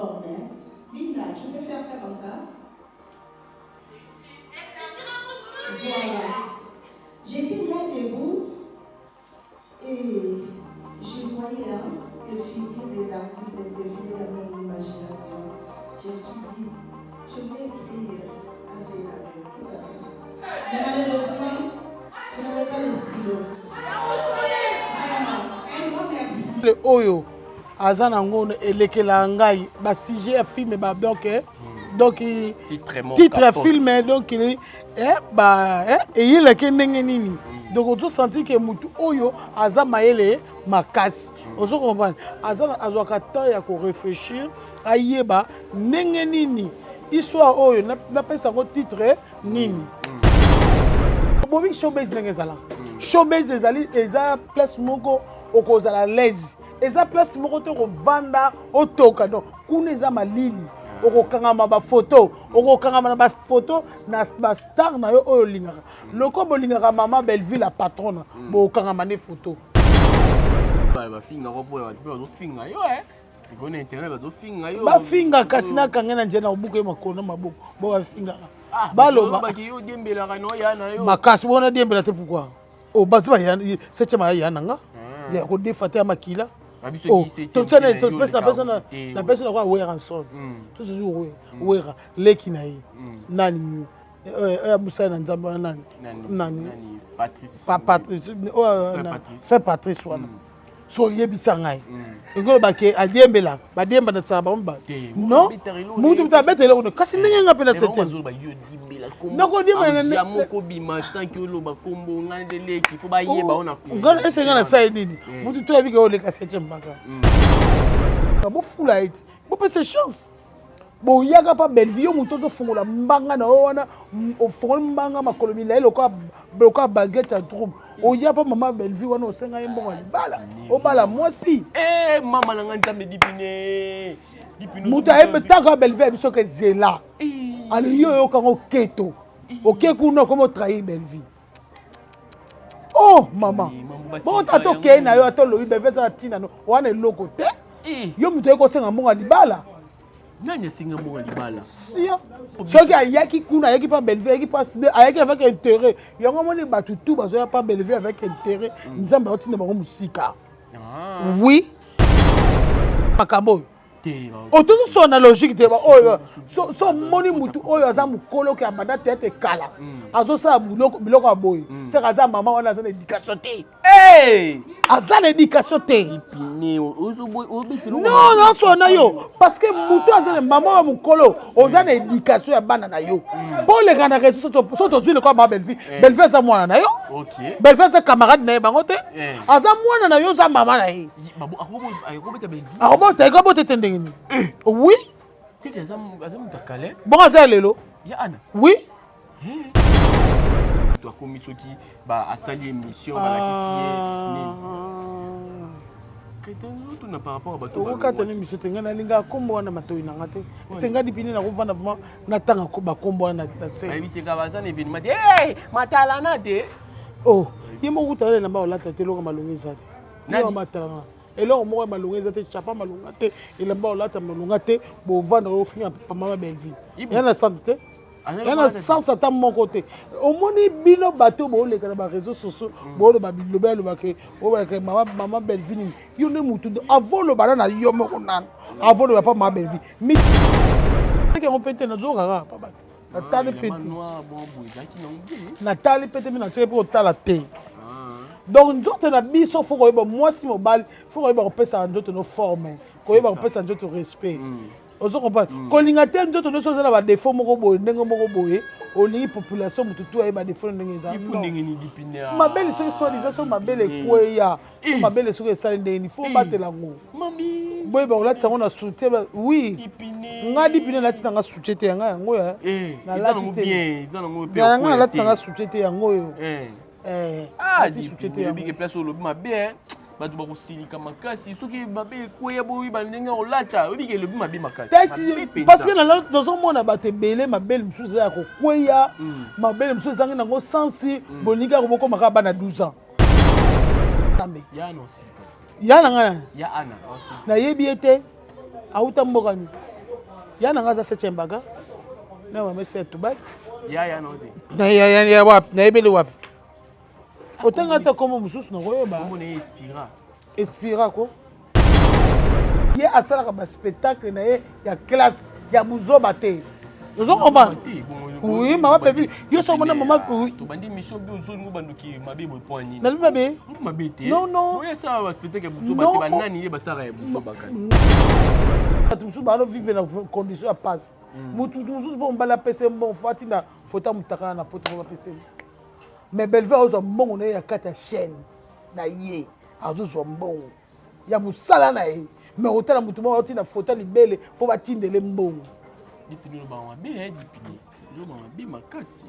forme. Hein. Linda, tu peux faire ça comme ça Voilà. J'étais là debout et je voyais hein, le figure des artistes défiler dans mon imagination. Je me suis dit, je vais écrire un scénario. Mais malheureusement, je n'avais pas le stylo. Vraiment, un grand merci. Oyo aza nango elekela ngai basujet ya film ba donc eh, donc titre ya film donc eh, ba eh, eyelaki ndenge nini hmm. donc ozosentir ke motu oyo aza mayele makasi hmm. ozo comprendre aza azwaka temps ya korefléchir ayeba ndenge nini histoire oyo napesa yango titre nini hmm. bobi showbase ndenge ezalaka showbase ezali eza place moko okozala laise eza place moko te okovanda otoka donc kuna eza malili okokangama bafoto okokangama na bafoto na bastar na yo oyo olingaka loko bolingaka mama belleville la patrona mm. bokokangama nde foto bafinga kasi nakange na nzela na kobuka ye makolo na maboko bo bafingaka ah, baloba makasi bona diembela te pourkui Oh, bazi ba ya septième ya na nga. Hmm. Ya ko defa te ya makila. Oh, to tsana to pesa na pesa na na pesa na kwa wera nson. Hmm. To zuzu wera. Hmm. Wera leki na ye. Nani eh, eh musala na nzambe wana nani? Nani? Patrice. Pa Patrice. Oh, Frère Patrice wana. So oyebisa ngai mm. ekoloba ke adiembelaka badiemba na tsaka bango mibale non mutu mutu abeta eloko no kasi ndenge nga mpe na septième nakodiembela ese nga nasali nini mm. mutu to yebi ke oleka septième baka mm. bofula ye ti bopesa chance boyaka mpa bellevue yo moto ozofongola mbanga na yo wana ofongoli mbanga makolo milai lokola baguette ya drum oya mpa mama bellevue wana osenga ye mbongo ya libala obala mwasi eh, mama na ngai nzambe dipine moto ayebi ntango ya bellevue ya biso ke zela eh. ale yo oyokango keto oke kuna okomi otrahir bellevue oh mama bongo ata okei na yo ata olobi bellevue eza na ntina no wana eloko te eh. yo moto oye kosenga mbongo ya libala nani asenga mbongo ya libala sia soki ayaki kuna ayaki pa bellevue ayaki pa ayaki avec intérêt yango amoni bato tout bazoya pa bellevue avec intérêt mm. nzambe aotinda bango mosika ah. oui makambo oyo otozosola na logique te oyo so omoni motu oyo aza mokolo ke abanda théâtre kala mm. azosala biloko ya boye mm. seke aza mama wana aza na éducation te aza na éducation te non nasola na yo parce que motu aza na mama ya mokolo oza na éducation ya bana na yo mpo oleka na réseau so tozwi lokola mama bellevue eh. bellevue aza mwana na yo bellevue aza camarade na ye bango te eh. aza mwana na yo oza mama na ye akobota ekobota te ndenge nini eh. oui bongo aza ya lelo oui akomi soki asali émission balakisi ye nini tuna par rapport bato okokata ne miso te ngai nalingaka nkombo wana matoi na nga te esenga dipine nakovanda vraimen natanga bakombo wana na se bayebiseka baza na événement te matalana te oh ye moko kuta elamba olata te eloko malonga eza te matalana eloko moko ya malonga eza te chapa malonga te elamba olata malonga te bovanda ofinga mama bellevue ya na sante te ya na sens ata moko te omoni bino bato booleka na bareseau sociaux mm. booloba biloba alobake olobake mama mama bellevue nini yo nde motu avant olobana na yo moko nano avant oloba pa mama bellevue yango mpe te nazokaka pa bato natali mpe te natali mpe te mpe natiki mpe kotala te ah. donc nzoto na biso fo koyeba mwasi mobali fo koyeba kopesa nzoto no forme koyeba kopesa nzoto respect mm. ozo comprendre mm. kolinga te nzoto nyonso oza na badefaut moko boye ndenge moko boye olingi population motu tu ayeba defaut ndenge eza mabele soki soi-disant soki mabele ekweya eh. mabele soki esali ndenge nini fo obatela yango boyeba kolatisa yango na soutien oui nga dipine nalati nanga soutien te yanga yango oyo eh, nalati te yango nalati nanga soutien te yango oyo eh. ah, soutien te yango place olobi mabe bato bakosilika makasi soki mabe ekweya boyeba ndenge olata oyebiki elobi mabe makasi parce que nazomona bato ebele mabele mosusu eza ya kokweya hmm. mabele mosusu ezangi nango sansi hmm. bolingi kaka bokoma kaka bana 12 ans ya na ngai nani nayebi ye te auta mboka nini. Ya na nga aza 7e baga. Na mama Esther Tubaki. Ya ya no te. Na ya ya ya wapi? Nayebeli wapi? Otanga ata kombo mosusu nakoyeba. Kombo na ye Espira. Espira ko. Ye asalaka ba spectacle na ye ya classe ya buzoba te. Ozo comprendre? Oui, mama Bevi, yo so mona mama oui. Tobandi mission bi ozo ngo banduki mabe boye point nini? Nalobi mabe? Mabe te. Non non. Oye sala ba spectacle ya buzoba te ba nani ye basala ya buzoba kasi. Bato mosusu bazo vivre na condition ya pasi. Mutu mosusu mpo mobali apesa ye mbongo fo atinda foto ya mutakala na poto mpo bapesa ye. Mais Bellevue azozwa mbongo na ye ya kati ya chaîne na ye azozwa mbongo ya mosala na ye mais otala motu moko aotinda foto ya libele mpo batindele mbongo.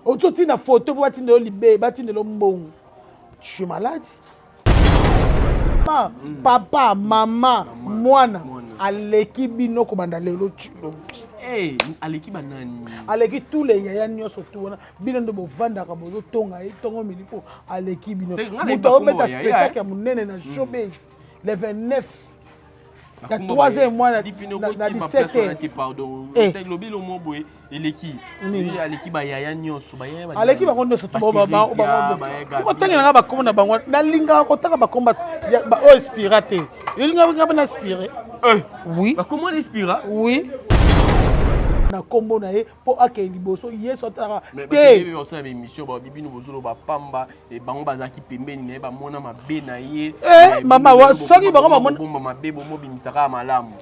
Ozotinda foto mpo batindele libele batindele mbongo. Je suis malade. Papa, mama, mwana aleki bino kobanda lelo ti lobi. Hey, aleki banani? Aleki tous les yaya nyonso tu wana bino nde bovandaka bozotonga ye ntongo mili mpo aleki bino. Moto aobeta spectacle ya monene na showbiz le 29 ya 3e mois na 17 heures. Pardon, lobi lomo boye eleki aleki bayaya nyonso aleki bango nyonso kotangela nga bakombo na bango nalingaka kotanga bakombo oyo espira te elingaka nga mpe na spire oui bakombo na espira oui na kombo na ye mpo akende liboso yesu atalaka te osala baémission babi bino bozoloba pamba bango bazalaki pembeni na ye bamona mabe na ye mama soki bango bamona mabe bomobimisaka malamu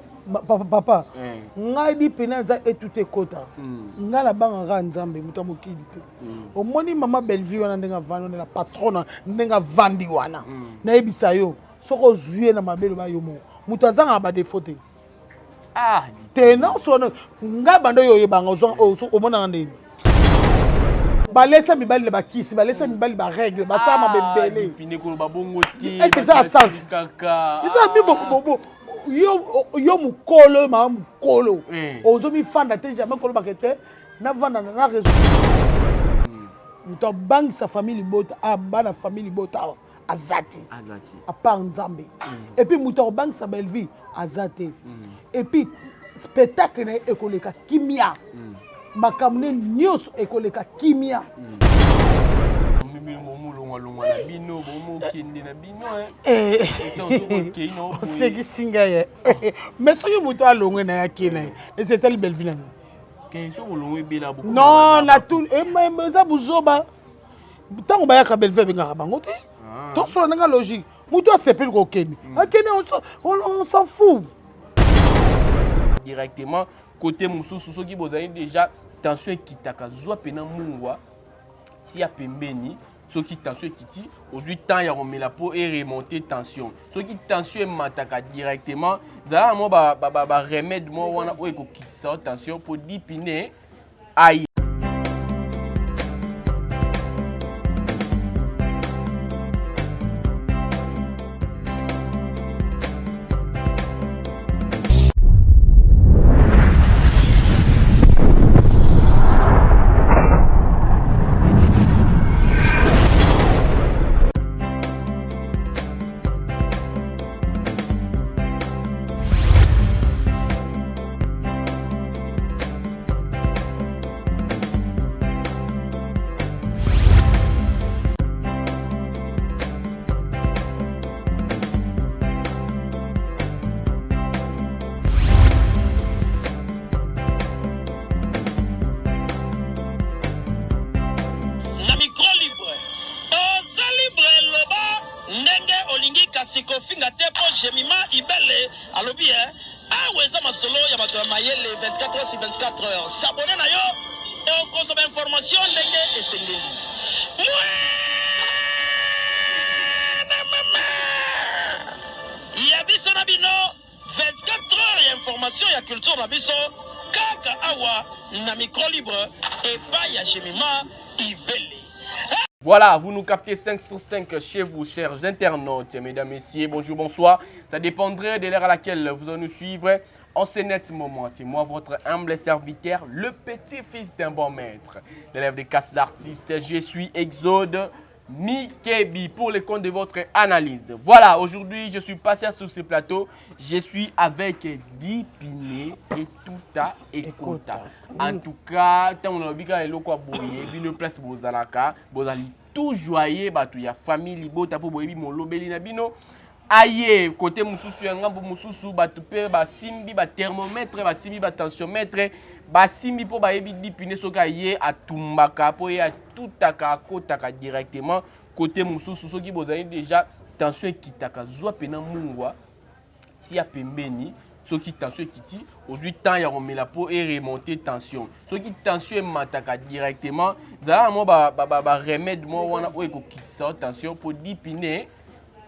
papa eh. ngai di pena eza etuta ekota hmm. ngai nabangaka nzambe moto ya mokili te hmm. omoni mama bellevue wana ndenge avandi wana la patrona ndenge avandi wana hmm. nayebisa yo soki ozwi ye na mabe loba yo moko moto azangaka badefo te ah, te nyonso ngai banda oyo oyebanga omonaka ndeni balesa mibali na bakisi balesa mibali barègle basala mabe ah, ebele ese eza sens eza bi yo yo mokolo mama mokolo eh. ozomifanda te jamais kolobaka te navanda na réseau moto abangisa famille libota abana famille libota awa aza te à part nzambe mm. et puis moto akobangisa bellevue aza te mm. et puis spectacle na ye ekoleka kimia mm. makambo ne nyonso ekoleka kimia bomolongwalongwa na bino bomokende na bino eh. osekisi ngai ye mais soki moto alongwe na ye ake na ye esetali bellevue na non natuni eza buzoba ntango bayaka bellevue abengaka bango te ah. tosola ndenge logique moto asepeli kokende hmm. akende on s'en fout directement côté mosusu soki bozali déjà tension ekitaka zwa mpena mungwa tia pembeni soki tension ekiti ozwi temps ya komela mpo eremonte tension soki tension emataka directement zala na mwa baremède mwa wana oyo ekokitisa yo tension mpo dipine aye Na micro libre oza libre loba ndenge olingi kasi kofinga te po Jemima Ibele alobi eh awa eza masolo ya bato ya mayele 24 heures sur 24 heures s'abonner na yo okozwa ba information ndenge esengeli Mwana mama ya biso na bino 24 heures ya information ya culture na biso kaka awa na micro libre epai ya Jemima Ibele. Voilà, vous nous captez 5 sur 5 chez vous, chers internautes, mesdames, messieurs, bonjour, bonsoir. Ça dépendrait de l'heure à laquelle vous allez nous suivre en ce net moment. C'est moi, votre humble serviteur, le petit-fils d'un bon maître, l'élève de casse d'artiste. Je suis Exode. Mikebi pour le compte de votre analyse. Voilà, aujourd'hui, je suis passé sur ce plateau. Je suis avec Guy Piné et Tuta Ekota. En tout cas, tant on a vu eloko ya boye, bino place bozalaka, bozali tout joyeux bato ya famille libota po boyebi molobeli na bino. Aye côté mosusu ya ngambo mosusu bato mpe basimbi bathermomètre, basimbi batensiomètre, basimbi mpo bayebi Dipine soki aye atumbaka mpo ye atutaka akotaka directement. Côté mosusu soki bozali déjà tension ekitaka, zwa mpena mungwa tia pembeni. Soki tension ekiti, ozwi temps ya komela mpo eremonte tension. Soki tension emataka directement, zala na mwa baremède mwa wana oyo ekokitisa yo tension mpo Dipine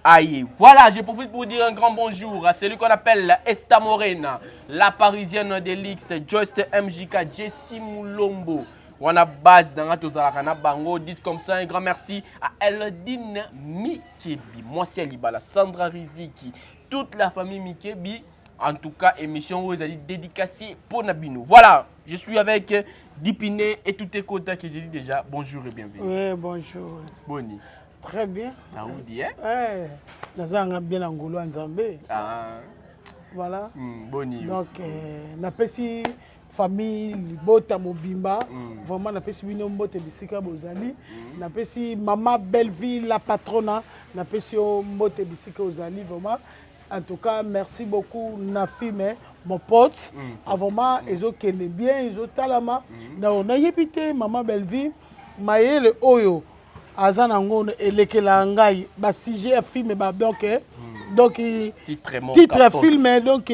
aye. Voilà, je profite pour dire un grand bonjour à celui qu'on appelle Esta Morena, la parisienne de l'X, Joyce MJK, Jessie Moulombo. Wana base dans tozalaka na bango. Dites comme ça un grand merci à Eldine Mikebi, mwasi ya libala, Sandra Riziki, toute la famille Mikebi. En tout cas, émission où ils ont dédicacée pour na bino. Voilà, je suis avec Dipine et tout Ekota que j'ai dit déjà. Bonjour et bienvenue. Oui, bonjour. Boni. Très bien. Ça vous dit, hein? Ouais. Nazanga bien na ngolo ya Nzambe. Ah. Voilà. Boni Donc, aussi. Napesi famille libota mobimba. Vraiment napesi bino mbote bisika bozali. Napesi mama Belleville la patrona, napesi yo mbote bisika ozali vraiment. En tout cas, merci beaucoup Nafime, mon pote. Ah, vraiment, ezokende bien, ezotalama. Na nayebi te mama Belleville, mayele oyo aza nango elekela ngai ba sujet ya film ba donc donc Titre mon titre capote. film donc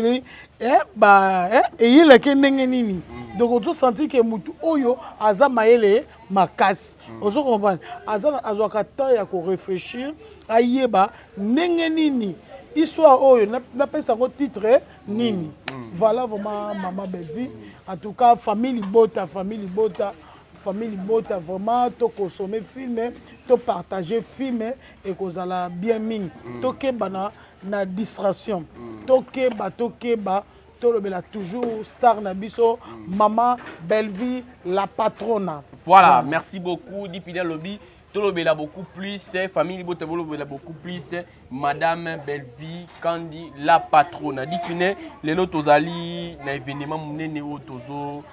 ba eyelaki ndenge nini. Donc ozo sentir que mutu oyo aza mayele makasi. Ozo comprendre, aza azwaka temps ya ko réfléchir, ayeba ndenge nini histoire oyo napesa yango titre nini. Voilà vraiment mama Belleville. En tout cas, famille libota, famille libota, famille libota, vraiment to consommer film, to partager film et kozala bien mingi. Tokeba na distraction. Tokeba, tokeba, tolobela toujours star na biso, mama Belleville la patrona. Voilà, merci beaucoup Dipina Lobby. Tolobela beaucoup plus famille libota, bolobela beaucoup plus madame Belleville Kandi la patrona. Dipine lelo tozali na événement munene oyo tozo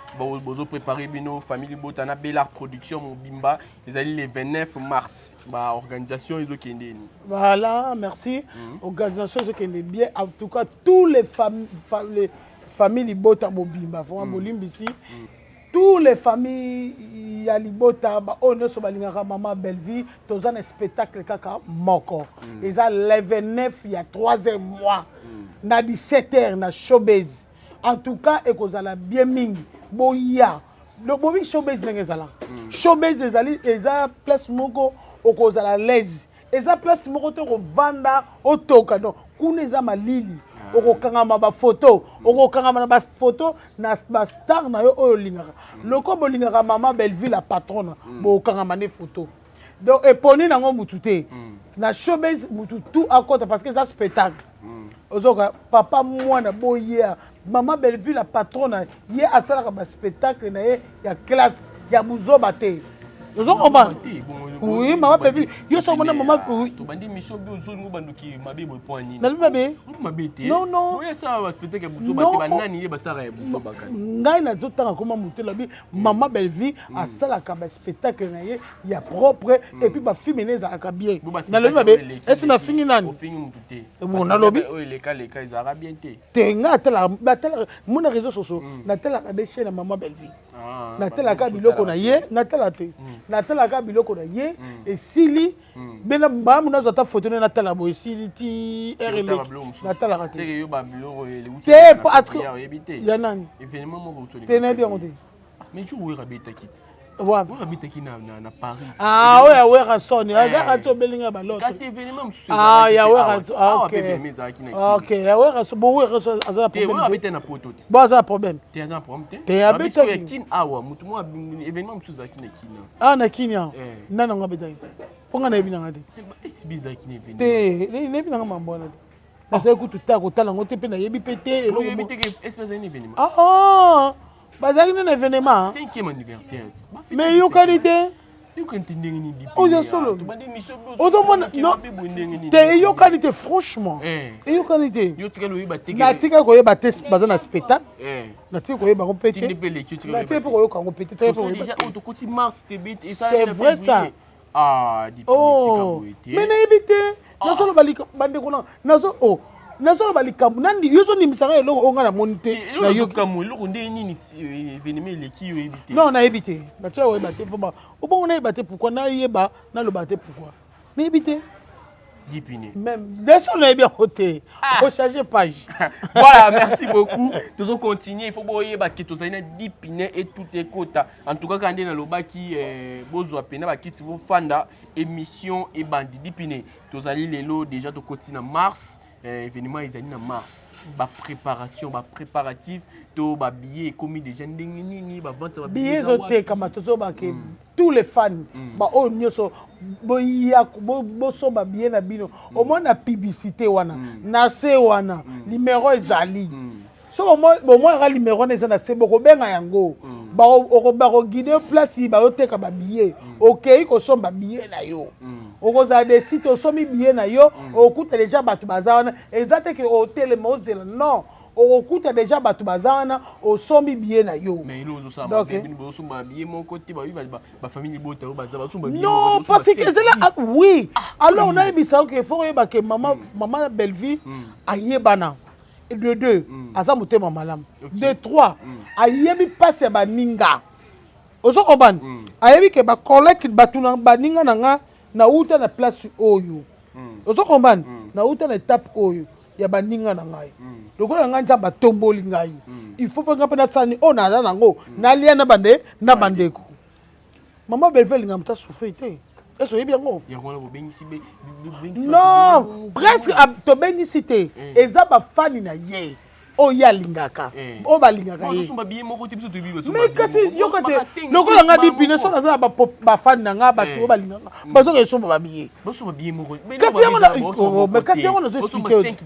bozo préparer bino famille libota na Bella Production mobimba, ezali le 29 mars. Ba organisation ezokende ni. Voilà, merci. Organisation ezokende bien. En tout cas, tous les les familles libota mobimba, vraiment bolimbisi. Tous les familles ya libota ba oyo nyonso balingaka mama Belleville, toza na spectacle kaka moko. Eza le 29 ya 3e mois na 17 heures na Showbuzz. En tout cas, ekozala bien mingi. Boya. Bobi Showbuzz ndenge ezalaka. Showbuzz ezali eza place moko okozala l'aise. Eza place moko te kovanda otoka, non, kuna eza malili. Okokangama ba photo, okokangama na ba photo na ba star na yo oyo olingaka. Loko bolingaka mama Belleville la patrona, bokangama ne photo. Donc eponi nango mutu te. Na Showbuzz mutu tout akota parce que eza spectacle. Ozoka papa mwana boya mama Belleville la patrona ye asalaka ba spectacle na ye ya classe ya buzoba te. Ozo comprendre? Oui, mama Belleville, yo so mona mama oui. Tobandi mission bi ozo banduki mabe boye point nini? Nalobi mabe? Mabe te. Non, non. Boye sala ba spectacle ya buzoba te, banani ye basala ya buzoba kasi. Ngai nazotanga koma motu lobi mama Belleville asalaka ba spectacle na ye ya propre et puis ba film ne ezalaka bien. Nalobi mabe? Est-ce nafingi nani? Ofingi mutu te. Bon, nalobi. Oyo eleka leka ezalaka bien te. Te, ngai atalaka, batalaka mona réseaux sociaux, natalaka des chaînes ya mama Belleville. Natalaka biloko na ye, natala te. Natalaka biloko na ye, esili bena bamu nazwa ata photo ne natala boye esili ti Te, heure otala eleki. biloko mosusu. Natalaka te. Seke yo ba biloko eleki Te, na po, photo atko- ya oyebi te. Ya nani? Événement moko otoli Te, nayebi yango te. Mais tu Wera betaki ti. Wapi? Wera betaki na Paris. Ah, oyo ya Werrason, ya ti obelinga baloto. Kasi événement mosusu Ah, ezalaki ya te Wera awa ti. ah, Awa ok. pe événement ezalaki na Kin. Ok, ya Werrason, bo Werrason aza na Te, Wera problème te. abeta na poto ti. Bo aza na problème. Te, aza na problème te. Te, Ba abetaki. biso ya Kin awa, motu moko événement mosusu ezalaki na Kin. Ah, na Kin awa. Eh. Nani yango abetaki? Mpo nga nayebi nanga te. Eh, ba SB ezalaki na événement. Te, nayebi nanga mambo wana te. Nazali kutu ta kotala yango te mpe nayebi mpe te eloko Oyebi moko. te ke SB ezalaki na événement. Ah, ah, bazalaki nde na événement. Cinquième anniversaire. Ba fête Mais ya yokani cinquième. te. Oyo solo. Ozomona non te eyokani te franchement. Eh. Eyokani te. Natikali koyeba te baza na spectacle. Eh. Natikali koyeba yango mpe te. Natikali mpe koyoka yango mpe te. C'est vrai ça. Ah, oh. Mais nayebi te. Ah. Nazoloba bandeko na nazo oh. nazoloba likambo nani yo ozondimisaka eloko oyo ngai namoni te eloko ndenge nini evenema eleki yo oyebi te non nayebi te natia oyeba te vraimen obongo nayeba te pourquoi nayeba naloba te pourquoi nayebi te dipine même bien sûr nayebi yango te ah. ochange page voilà merci beaucoup tozo continuer il faut boyeba ke tozali na dipine et tout ekota en tout cas kaka nde nalobaki eh, bozwa mpena bakiti bofanda émission ebandi dipine Tozali lelo déjà tokoti na mars eh, événement ezali na mars ba préparation ba préparatif to ba billets ekomi déjà ndenge nini ba vente ba billets ezotekama tozoba ke mm. tous les fans mm. ba oyo nyonso boya bosomba billet na bino mm. omoni na publicité wana mm. na se wana mm. numero ezali mm. soki bomonaka limero wana eza na se bokobenga yango mm. bakoguide place bazoteka babillet mm. okei kosomba billet na yo mm. okozala desi te osombi billet na yo okokuta deja bato baza wana eza te ke otelema ozela non okokuta deja bato baza wana osombi billet na yo non parce que ezala ah, oui ah, alors nayebisa yo ke fo oyeba ke mama mama bellevue ayebana de deux mm. aza motema malamu okay. de trois mm. ayebi mpasi ya baninga ozo comprendre mm. ayebi ke bacollègue bato na baninga na nga nauta na place oyo mm. ozo comprendre mm. nauta na étape oyo ya baninga na ngai mm. lokola ngai nzambe atomboli ngai mm. il faut mpe ngai mpe nasani oyo naza nango mm. nalia na bande na bandeko Maman Bellevue alinga moto asouffrir te. Est-ce oyebi yango? Non, presque tobengisi te. Eh. Eza ba fani na ye. oyo ye alingaka eh. oyo balingaka ye mais kasi yoka te lokola nga dipine soki naza na bafani na nga bato oyo eh. balingaka mm. bazoka esomba babiye kasi yango nazo explike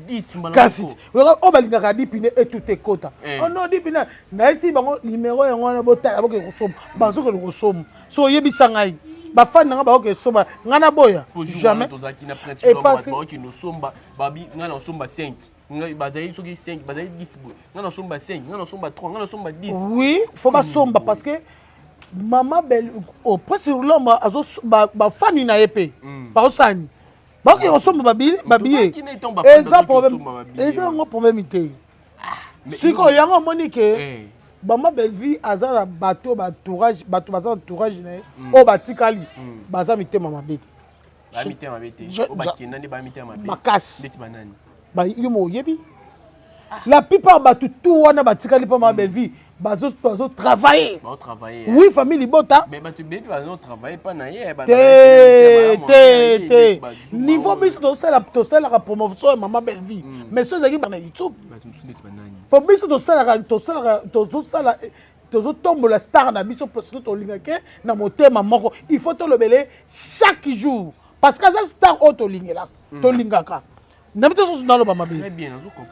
kasi oyo balingaka dipine etuta ekota oh non dipine nayesi bango numero yango wana botala bokende kosomba bazokende kosomba so oyebisa ngai bafani na ngai bakokende kosomba ngai naboya jamais bakokende kosomba babi ngai nasomba 5 bazali soki 5 bazali 10 boye ngai nasomba 5 ngai nasomba 3 ngai nasomba 10 oui fo basomba parce que mama belle oh, prince lomba bafani na ye mpe hmm. baosani bakokende kosomba babiye eza problème eza yango problème te ah, sikoyo yango omoni ke eh. mama bellevue aza na bato ba entourage bato baza na entourage na ye mm. oyo batikali mm. baza mitema mabe te makasi yo moko oyebi la plupart bato tout wana batikali mpa mama mm. bellevue bazo bazo travailler oui famille libota te te te niveau biso tosala tosalaka promotion ya mama bellevue mm. mais so ezalaki na youtube po biso tosalaka tosalaka tozosala tozotombola star na biso parce que tolingake na motema moko il faut tolobele chaque jour parce que aza star oyo tolingelaka mm. tolingaka nayebi te soki naloba mabe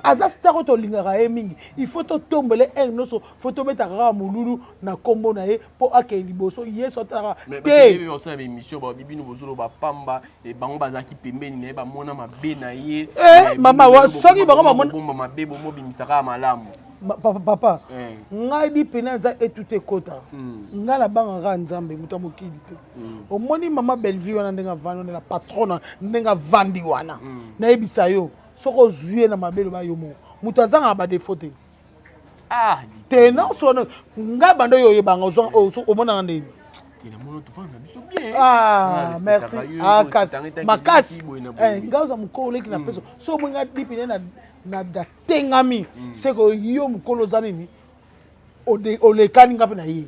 aza star oyo tolingaka ye mingi il faut totombele heure nyonso fo tobetaka kaka molulu na nkombo na ye mpo akende liboso yesu atalaka te bino bozoloba pamba eh, bango bazalaki pembeni na ye bamona mabe na ye eh, mama soki bango bamona mabe bomobimisaka malamu papa papa eh. ngai bi pena eza etuta ekota hmm. ngai nabangaka nzambe moto ya mokili te hmm. omoni mama bellevue wana ndenge avandi wana la patrona ndenge avandi wana hmm. nayebisa yo soki ozwi ye na mabe loba yo moko moto azangaka badefo te ah, te nyonso ngai banda oyo oyebanga omonaka ndeni Ah, merci ah, kasi makasi eh, ngai oza mokolo oleki na peso so omoi ngai dipine na tengami mm. seko yo mokolo oza nini olekani nga mpe na ye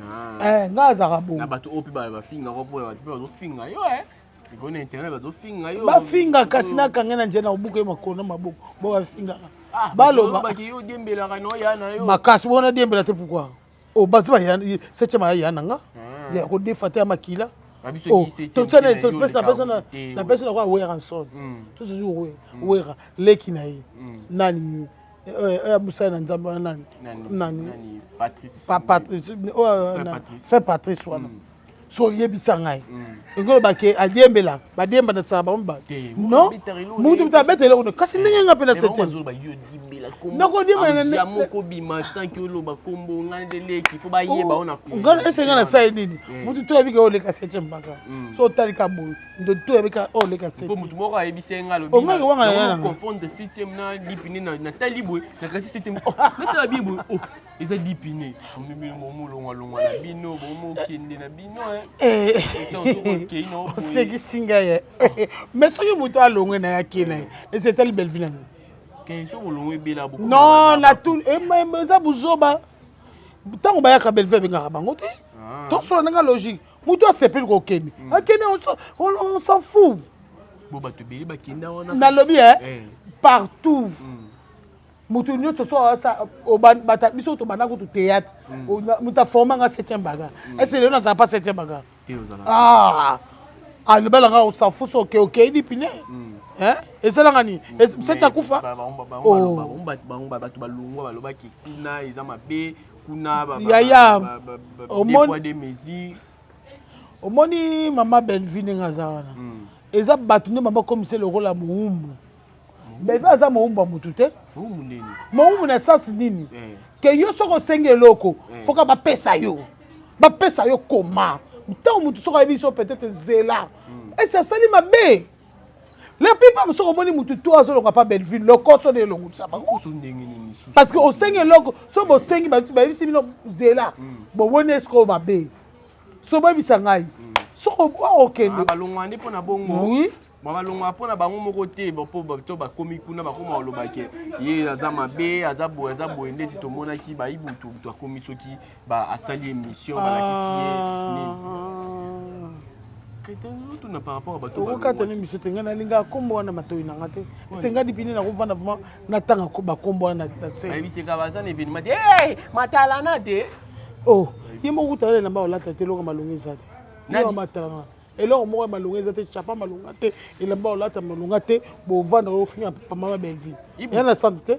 ah. eh, nga azalaka bongo bato oyo mpe bafingaka mpo bato mpe bazofinga yo eh. likolo na internet bazofinga yo bafinga kasi nakange na nzela na kobuka ye makolo na maboko bo bafingaka ah, baloba makasi bona diembela te pourkui Oh, baza ba septième aya ya na nga ah. ya kodefa te ya makila oh, napesi na kwa Werrason hmm. tosusu hmm. wera leki na ye hmm. nani oyo eh, mosali na nzambe wana nani nani frère patrice wana. So oyebisa ngai engi oloba ke adiembela badiemba na saka bango mibale non mutu mutu abeta eloko ne kasi ndenge nga mpe na septième nakodimbela ese nga nasali nini mutu to yebi ke oleka septième baka so otali ka boye ndo to yebi ka oleka septième mutu moko ayebisi nga alobi ongaki wanga na nanga confondre septième na dipine natali boye nakasi septième natala bien boye oh eza dipine omibino bomolongwa longwa na bino bomokende na bino eh. osekisi ngai ye mais soki moto alongwe na ye ake na ye ese etali bellevue na nini non natuni eza buzoba ntango bayaka bellevue abengaka bango te ah. tosola ndenge logique moto asepeli kokende hmm. akende on s'en fout nalobi eh. partout hmm. moto nyonso so bata biso tobanda kutu théâtre hmm. moto aforma nga septième bagarre hmm. ese lelo nazala pas septième bagarre ah! alobela nga osafu so oke okei lipine hmm. esalanga nini seti akufa oh. bato balongwa balobaki kuna eza mabe kuna yaya omoni mama bellevue ndenge aza wana eza bato nde mama komise lokola mowumbu Bellevue aza mowumbu ya mutu te. Mowumbu na sens nini? Eh. Ke yo soki osengi eloko, eh. foka bapesa yo. Bapesa yo koma. Ntango mutu soki ayebi so peut-être zela. Hmm. Esi asali mabe. La plupart soki omoni mutu to azolonga pa Bellevue, lokoso nde elongolisa bango. Parce que osengi eloko, soki bosengi bayebisi bino zela, hmm. bomoni esiko mabe. So boyebisa ngai. Hmm. Soki okende. Ah, balongwa nde mpo na bongo. Oui. Ba balongwa mpo na bango moko te mpo to bakomi kuna bakoma koloba ke ye aza mabe aza boye aza boye ndeti tomonaki bayibutu butu akomi soki ba asali émission balakisi ye nini tuna par rapport ya bato okokata ni miso te ngai nalingaka nkombo wana matoi na nga te esenga dipine nakovanda vraimen natanga bakombo wana na se bayebiseka baza na événement te hey, matalana te oh ye moko kuta elamba olata te eloko malonga eza te matalana eloko moko ya malonga eza te chapa malonga te elamba olata malonga te bovanda ofinga mama bellevue ya na sante te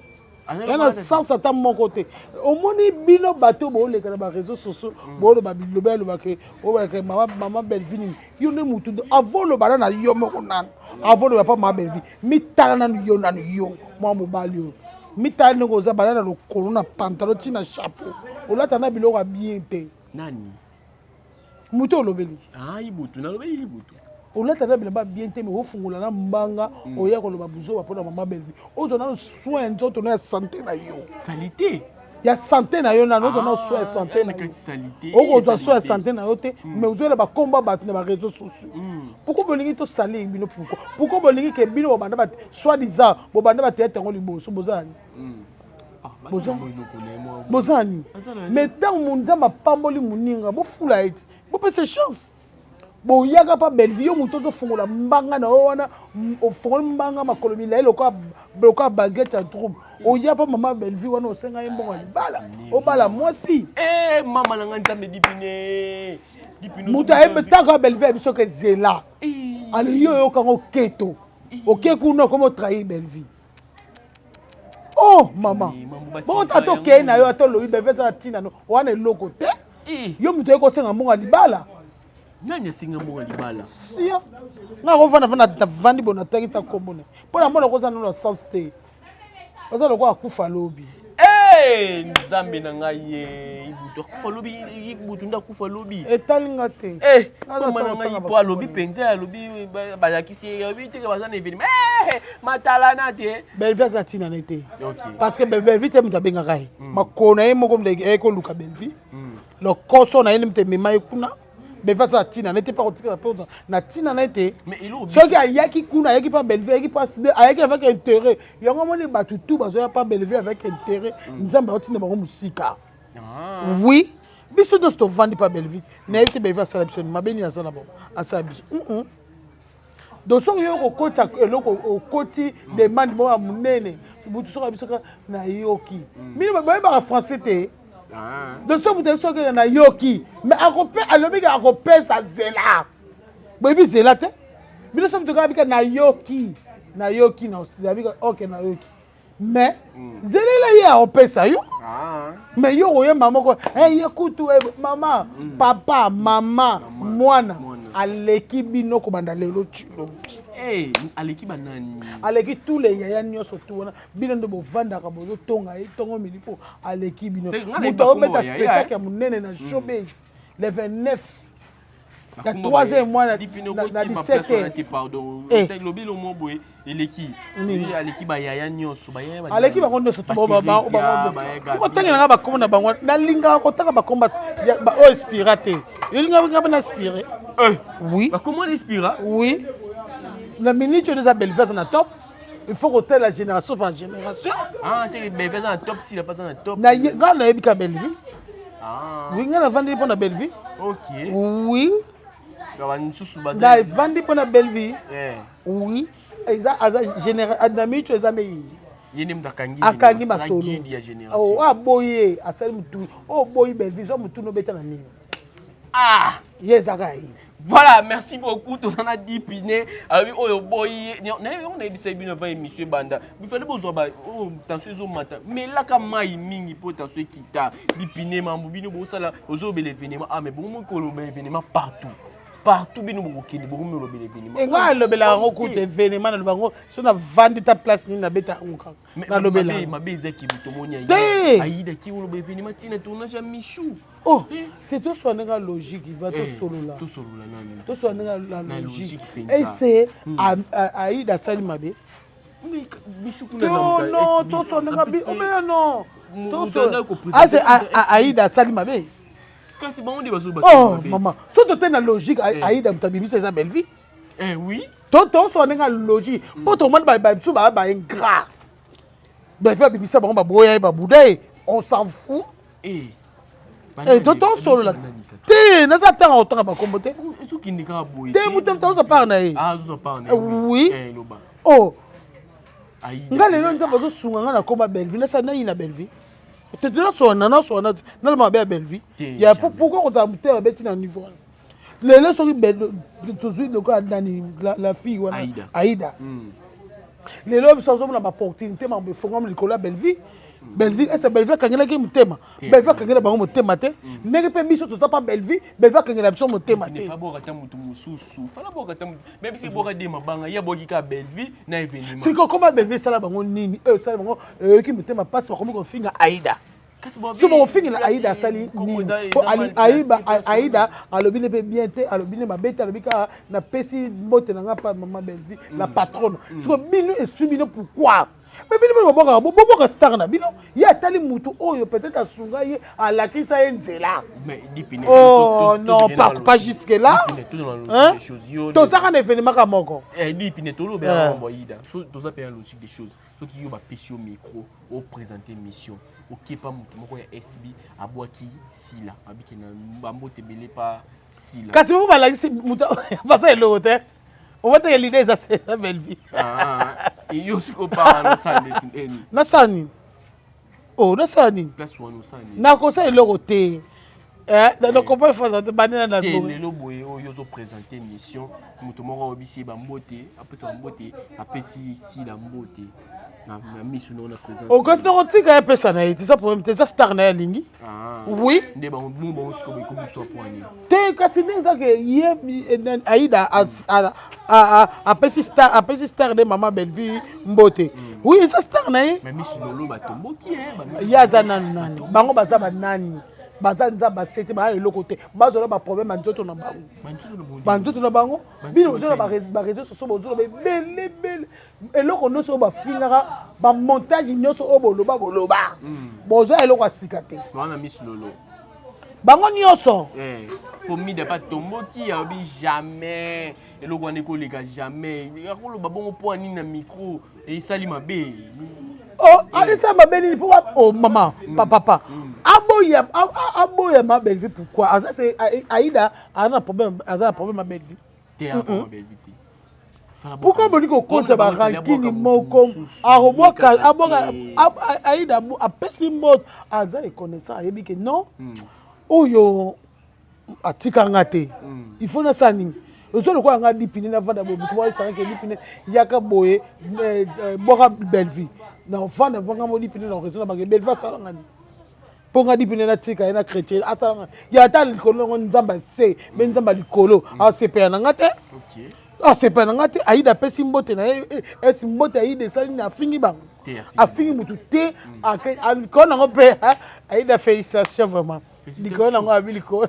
ya na sens ata moko te omoni bino bato booleka na bareseau sociaux mm. booloba biloba alobaka olobaka mama mama bellevue nini yo nde motu avant oloba na na yo moko nanu avant oloba pa mama bellevue mitala nanu yo nanu yo mwa mobali oyo mitala ndenge oza bala na lokolo na pantalon ti na chapeau olata na biloko ya bien te nani moto olobeli ah ibutu nalobeli ibutu olata na bilamba bien te me ofungola na mbanga mm. oya koloba buzoba mpona mama bellevue ozwa nano soin ya nzoto na ya sante na yo salite ya sante na yo nano ozwa nano soin ya ah, sante na yo okozwa soin ya sante na yo te mm. mais ozoyela bakomba bato na bareseau sociaux mm. pourquoi bolingi tosali bino pourquoi pourquoi bolingi ke bino bobanda soit disant bobanda bateatre yango liboso boza nani ah, boza nini mais ntango nzambe apamboli moninga bofula ye ti bopesa chance boyaka mpa bellevue yo moto ozofongola mbanga na yo wana ofongoli mbanga makolo milai lokola baguette ya trouble oya mpa mama bellevue wana osenga ye mbongo ya libala obala mwasi eh, mama na ngai nzambe dipine moto ayebi ntango ya bellevue ya biso ke zela ale yo oyokango keto oke kuna okomi otrahir bellevue oh mama bongo ata okei na yo ata olobi beve eza na ntina no wana eloko te eh. yo moto oye kosenga mbongo ya libala nani asenga mbongo ya libala sia nga kovanda vanda navandi bo natangi ta nkombo na mpo na mona koza nano na sens te oza lokola akufa lobi eh, nzambe na ngai ye ibutu akufa lobi ibutu nde akufa lobi etali nga te eh, mama na ngai po alobi mpenza alobi balakisi ye alobi teke baza na evenema eh, matalana te bellevue aza ntina na ye te parce que bellevue te moto abengaka ye hmm. makolo na ye moko moto aye koluka bellevue hmm. lokoso na ye nde moto emema ye kuna bellevue aza na ntina na ye te mpe akotikala mpe na ntina na ye te soki ayaki kuna ayaki mpa bellevue ayaki mpa ayaki avec intérêt yango amoni bato tout bazoya mpa bellevue avec intérêt hmm. nzambe aotinda bango mosika ah. oui biso nyonso tovandi mpa bellevue nayebi te bellevue asala biso mabe nini asala bango asala biso donc soki yo okokotisa eloko okoti demande moko ya monene butu soki biso kaka nayoki mm. bino bayebaka français te ah. donc soki moto soki nayoki mais alobi ke akopesa zela boyebi zela te bino soki moto kaka bika nayoki nayoki nabika ok nayoki. Mais zelela ye aopesa yo. Ah. Mais yo koyemba moko eh, ye kutu eh, mama, papa, mama, mwana aleki bino kobanda lelo tilobi. Hey, aleki banani? Aleki tous les yaya nyonso tu wana, bino nde bovandaka bozotonga ye ntongo midi mpo aleki bino. Moto aobeta spectacle ya monene na showbase le 29 ya 3e mois na 17 heures. Pardon, lobi lomo boye eleki aleki bayaya nyonso, bayaya aleki bango nyonso. Tokotangela nga bakombo na bango, nalingaka kotanga bakombo oyo inspira te, elingaka nga mpe na inspiré. Oui. Bakombo na inspira. Oui, na minute oyo eza Bellevue aza na top, il faut kotala génération par génération. Ah, c'est Bellevue aza na top, sila pas na top. Nga nayebi ka Bellevue. Ah. Oui, nga navandi mpo na Bellevue. Ok. Oui. Misusu. Navandi mpo na Bellevue. Oui, eza aza na minute eza nde ye nde moto akangi. Akangi masolo oyo aboyi, asali motu oyo boyi Bellevue, zwa motu nobeta na nini. Ah. Ye ezaka ye. Voilà, merci beaucoup. Tozana Dipine. Alors, oyo boy, na yo na ebisa bino avant émission banda. Bifale bozwa ba oh tension ezo mata. Mais laka mai mingi po tension kita. Dipine mambu bino bosala ozo bele événement. Ah mais bon mo ko ba événement partout. Partout bino bokokende bokomi olobela événement. Enga alobela yango kuta événement na lobango so na vandi ta place nini nabeta yango kaka. Nalobela. Mabe ezaki tomoni Te. Aïda ki oloba événement tina tournage ya Michou. Oh, te, toswa ndenge logique va, tosolola. Tosolola nani? Tosolola ndenge la logique. Ese Aïda asali mabe? Non, tosolola ndenge omeya, non, ase Aïda asali mabe. Kasi bango nde bazoba. Oh mama, so tote na logique, Aïda moto abimisa eza Bellevue. Eh oui. Tosolola ndenge logique mpo tomoni babiso baa baingrat. Bellevue abimisa bango, baboya ye, babuda ye, on s'en fout. Tosolola te, naza ntango otanga bakombo te. Ezokende kaka boye. Te, moto moto azwa part na ye. Azwa part na ye. Oui. Oh, nga lelo Nzambe azosunga nga, nakoma Bellevue, nasala nayi na Bellevue te, nasona nasona naloba mabe ya Bellevue ya pourquoi kozala motema mabe ntina niveau wana? Lelo soki tozwi lokola nani, la fille wana Aida, lelo biso azomona baopportunité, mambo efongwami likolo ya Bellevue. Bellevue ese Bellevue akangelaki motema, Bellevue akangela bango motema te, ndenge mpe biso toza pa Bellevue, Bellevue akangela biso motema te. Fabwaka ata moto mosusu, fala bwaka ata moto, même si bwaka de mabanga, ye abwaki kaka Bellevue na événement. Sikoyo koma Bellevue esala bango nini? Oyo esala bango eyoki motema mpasi, bakomi kofinga Aida. So bakofingela Aida asali nini? Po Aida alobi ne mpe bien te, alobi ne mabe te, alobi kaka napesi mbote na nga pa mama Bellevue la patronne. Siko bino esui bino pourquoi? Mais bino bino bobwakaka, bobwaka star na bino, ye atali mutu oyo peut-être asunga ye, alakisa ye nzela. Oh non, pas, pas jusque là, hein? Tozaka na événement ka moko. Dipine, tolobela mambo Aida, toza mpe na logique des choses. Soki yo bapesi yo micro, oprésente mission, okepa moto moko ya SB abwaki Sila, abiki na bambote ebele pa Sila. Kasi bango balakisi moto baza eloko te, obateke lide eza Bellevue. Yo sikoyo pa osala neti nini? Nasala nini? Oh, nasala nini? Place wana osala nini? Nakosala eloko te, nakomprendre phrase te, bandela na te. Lelo boye oyo ozoprésente mission, moto moko ayebisi ye bambote, apesa bambote, apesi Sila mbote na misu na présence. Okosi tokotika ye apesa na ye te, eza problème te, eza star na ye alingi. Oui. Nde bango bango sikoyo ekomiswa poani. Te, kasi ndenge ezake ye Aida apesi star, apesi star nde mama Bellevue mbote. Oui, eza star na ye. Mais misu lolo batomboki. Ye aza nanu nani? Bango baza banani? Baza Nzambe ase te, baya eloko te, bazwala baproblème ya nzoto na bango, banzoto na bango. Bino bozala baréseau sociaux, bozoloba ebele ebele, eloko nyonso oyo bafingaka, bamontage nyonso oyo boloba boloba, bozwa eloko ya sika te. Wana misu lolo. Bango nyonso. Po mida pa tomboki, alobi jamais eloko wana ekoleka, jamais akoloba bongo. Mpo anini na micro esali mabe? Oh, esali mabe nini? Mpo oh, mama, papa aboya, aboya ma Bellevue pourquoi? Aza se Aida aza na problème, aza na problème ya Bellevue? Te, Bellevue te. Pourquoi bolingi kokonza barankini moko? Akobwaka, abwaka Aida, apesi mbote, aza reconnaissant, ayebi ke non, oyo atikanga te, il faut nasala nini? Ozo lokola nga Dipine, navanda boye, moto moko ayebisanga ke Dipine yaka boye, bwaka Bellevue. Na ofanda mpo nga modi pine na raison na bango Bellevue asala nga nini? Mpo nga dipine natika ye na chrétien asala nga ya ata likolo nango nzambe ase me nzambe ya likolo asepela na nga te, asepela na nga te. Aida apesi mbote na ye, esi mbote Aida esali nini? Afingi bango, afingi mutu te. Likolo nango mpe Aida, félicitation vraiment. Likolo nango abi likolo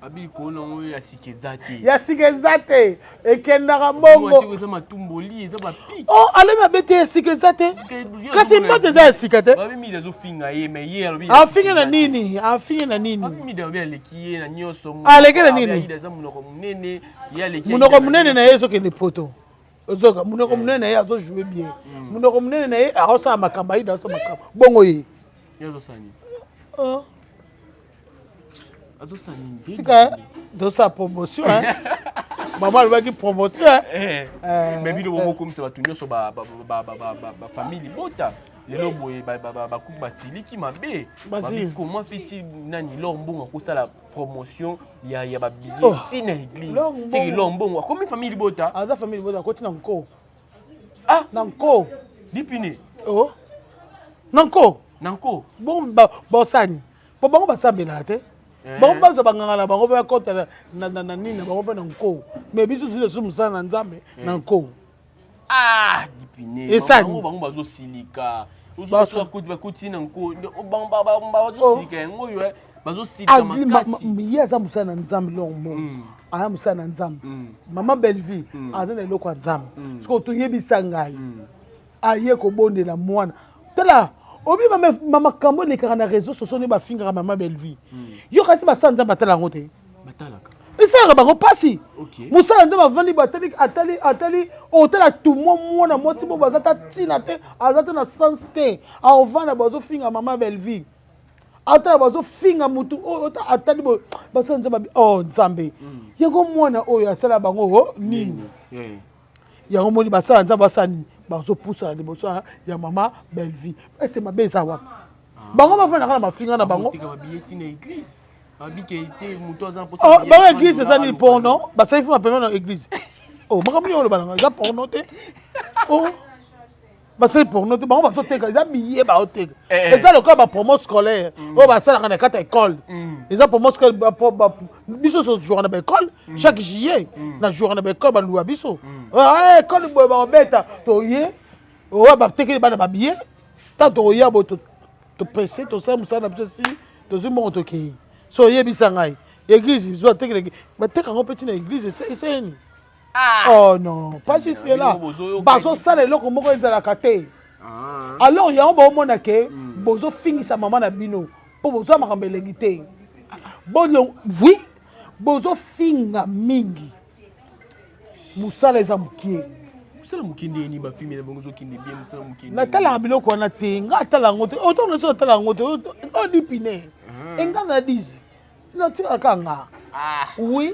Abi likolo nango ya sika eza te. Ya sika eza te, ekendaka bongo. Eza matumboli, eza bapik. Oh, alobi mabe te, ya sika eza te, kasi mbote eza ya sika te. Babi Mida azofinga ye, mais ye alobi afingi na nini? Afingi na nini? Babi Mida alobi aleki ye na nyonso. Aleki na nini? Aida aza monoko monene, ye aleki. Monoko monene na ye ezokende poto. Ozoka monoko monene na ye azojoue bien, monoko monene na ye aosala makambo, Aida aosala makambo bongo ye. Ye azosala nini? Oh. Azosala nini? Tika tosala promotion, hein? Mama alobaki promotion. Mais bino bomokomisa bato nyonso bafamille libota lelo boye bakuki basiliki mabe. Comment feti nani Lor Mbongo akosala promotion ya babillet ntina église siki Lor Mbongo akomi famille libota? Aza famille libota, akoti na nko. Ah, na nko. Dipine. Oh. Na nko. Na nko. Bon, bosani po bango basambelaka te, bango bazwa banganga na bango mpe bakɔta na nini na bango mpe na nko, mais biso tozi lisusu mosala na Nzambe na nko. Ah, Dipine. Esani. Bango bazosilika, bakoti na nko, bazosilika yango oyo bazosilika makasi. Ye aza mosala na Nzambe, Lor Mbongo aza mosala na Nzambe. Mama Bellevue aza na eloko ya Nzambe. Soki toyebisa ngai aye kobondela mwana, tala obi makambo elekaka na réseau sociaux nde bafingaka mama Bellevue. Yo kasi basala Nzambe atala yango te, esalaka bango mpasi. Mosala Nzambe avandi, atali, atali, atali, otala tumwa mwana mwasi bo baza ta ntina te, aza te na sens te. Aovanda, bazofinga mama Bellevue, atala bazofinga mutu oyo atali boye. Basala Nzambe, oh Nzambe, yango mwana oyo asala bango nini? Yango moni basala Nzambe basala nini? Bazopusana liboso ya mama Bellevue. Ese mabe eza wapi? Bango bafandaka na mafinga na bango. Bango église eza nini? Porno basali fi mapema na église. Oh, makambo nini oloba nanga? Eza porno te. Oh, basali porno te, bango bazoteka, eza billet baoteka. Eza lokola bapromo scolaire oyo basalaka na kati ya école. Eza promo scolaire. Biso tozwaka na baécole chaque juillet, na jouaka na baécole, baluwa biso école boye, bakobeta toye oyo batekeli bana babillet. Ntango tokoya boye, topese, tosala mosala na biso, esili, tozwi mbongo, tokei. So oyebisa ngai église biso batekeli, bateka yango mpe ntina église eseni? Oh non, pas jusque là. Bazosala eloko moko ezalaka te. Alors yango baomona ke bozofingisa mama na bino mpo bozwa makambo elengi te. Oui, bozofinga mingi, mosala eza mokie. Mosala mokie ndeni? Bafilme na bango ezokende bien, mosala mokie? Natalaka biloko wana te, nga atala yango te. Otongo nyonso natala yango te. Oyo dipine enga na 10 natikaka nga, oui.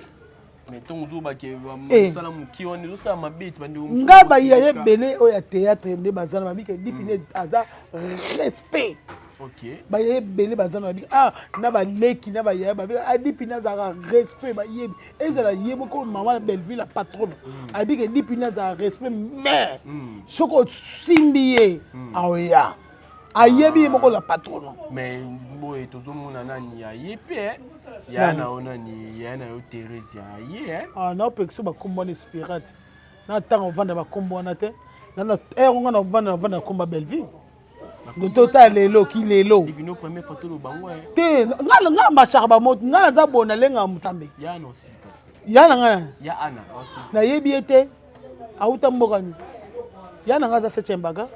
Mais ntongo ozobake mosala mokie wana ezosala mabe ti bandeko. Nga bayaya ebele oyo ya théâtre nde baza na babike dipine aza respect. Bayaya ebele baza na babike, ah, na baleki na bayaya babike, adipine azalaka respect. Bayebi ezala ye moko mama na Bellevue, la patronne, ayebike dipine azalaka respect, mais soki osimbi ye aoya, ayebi ye moko la patronne. Mais boye tozomona nani aye mpe ya na yo, nani ya na yo, Thérésia aye. Naopekisa bakombo wana espirate na ntango ovanda bakombo wana te. Ere nga na ovanda, navanda na kombo ya Bellevue totala lelo ki lelo te. Nga na mashaka bamoto, nga naza boye, nalengaka motambe ya na nga, nayebi ye te, auta mboka nini. Ya na nga aza septième baga